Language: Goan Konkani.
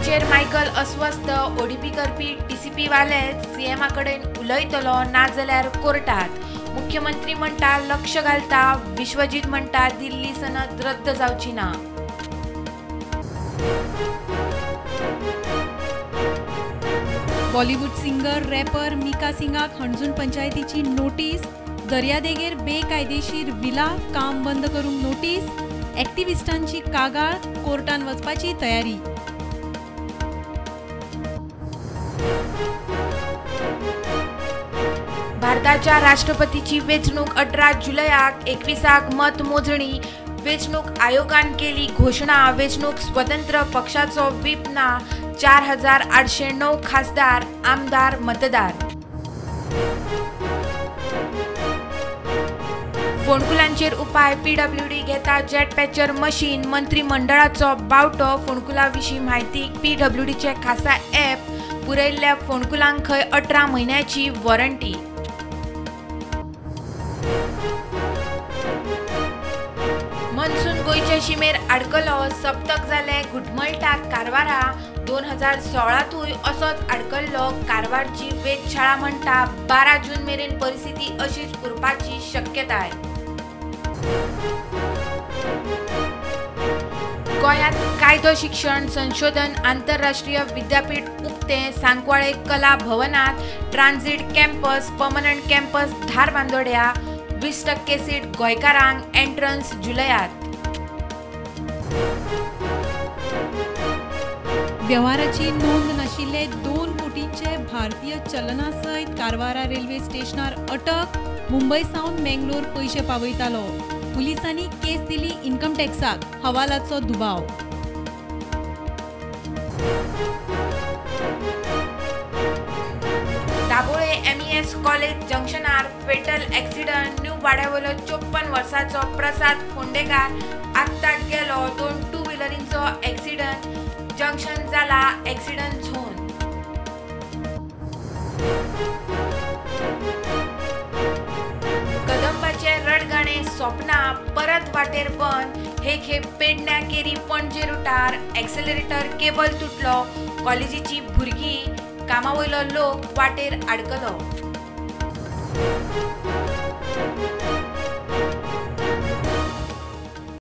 ओडीपीचेर मायकल अस्वस्थ, ओडीपी करपी टीसीपी वाले सीएमा कडेन उलयतलो नाजाल्यार कोर्टात। मुख्यमंत्री म्हणटा लक्ष घालता, विश्वजीत म्हणटा दिल्ली सनद रद्द जावची ना। बॉलिवूड सिंगर रॅपर मिका सिंगाक हणजूण पंचायतीची नोटीस, दर्यादेगेर बेकायदेशीर विला काम बंद करूंक नोटीस, ॲक्टिव्हिस्टांची कागाळ, कोर्टान वचपाची तयारी। भारताच्या राष्ट्रपतीची वेंचणूक 18 जुलयाक, 21 मतमोजणी। वेंचणूक आयोगान केली घोशणा। वेंचणूक स्वतंत्र पक्षाचो व्हीप ना। 4809 खासदार, आमदार, मतदार। फोंडकुलांचेर उपाय, पीडब्ल्यूडी घेता जेट पॅचर मशीन। मंत्रिमंडळाचो बावटो। फोंडकुलां विशीं म्हायती पीडब्ल्यूडीचे खासा ॲप। पुरयल्ल्या फोंडकुलांक खंय 18 म्हयन्याची वॉरंटी। मनसून गोंयचे शिमेर आडकलो, सप्तक जालें घुटमळटा कारवारा। 2016तूय असोच आडकल्लो। कारवारची वेधशाळा म्हणटा 12 जून मेरेन परिस्थिती अशीच उरपाची शक्यताय। गोंयांत कायदो शिक्षण संशोधन आंतरराष्ट्रीय विद्यापीठ उक्तें। सांकवाळे कला भवनांत ट्रान्झीट कॅम्पस, पर्मनंट कॅम्पस धारबांदोड्या। 20% सीट गोंयकारांक, एंट्रन्स जुलयात। व्यवहाराची नोंद नाशिल्ले 2 कोटींचे भारतीय चलना सयत कारवारा रेल्वे स्टेशनार अटक। मुंबय सावन मेंगलोर पयशे पावयतालो। पुलिसांनी केस दिली इन्कम टॅक्साक, हवालाचो दुबाव। दाबोळे एमईएस कॉलेज जंक्शनार फेटल ॲक्सिडंट। न्यू वाड्यावयलो 54 वर्सांचो प्रसाद फोंडेकार आत्ताक गेलो। 2 टू व्हिलरींचो ॲक्सिडंट, जंक्शन जाला ॲक्सिडंट झोन। कदंबाचे रडगाणे सोंपना, परत वाटेर बंद। हे खेप पेडण्या केरी पणजे रुटार ॲक्सेलरेटर केबल तुटलो। कॉलेजीची भुरगीं, कामावयलो लोक वाटेर आडकलो।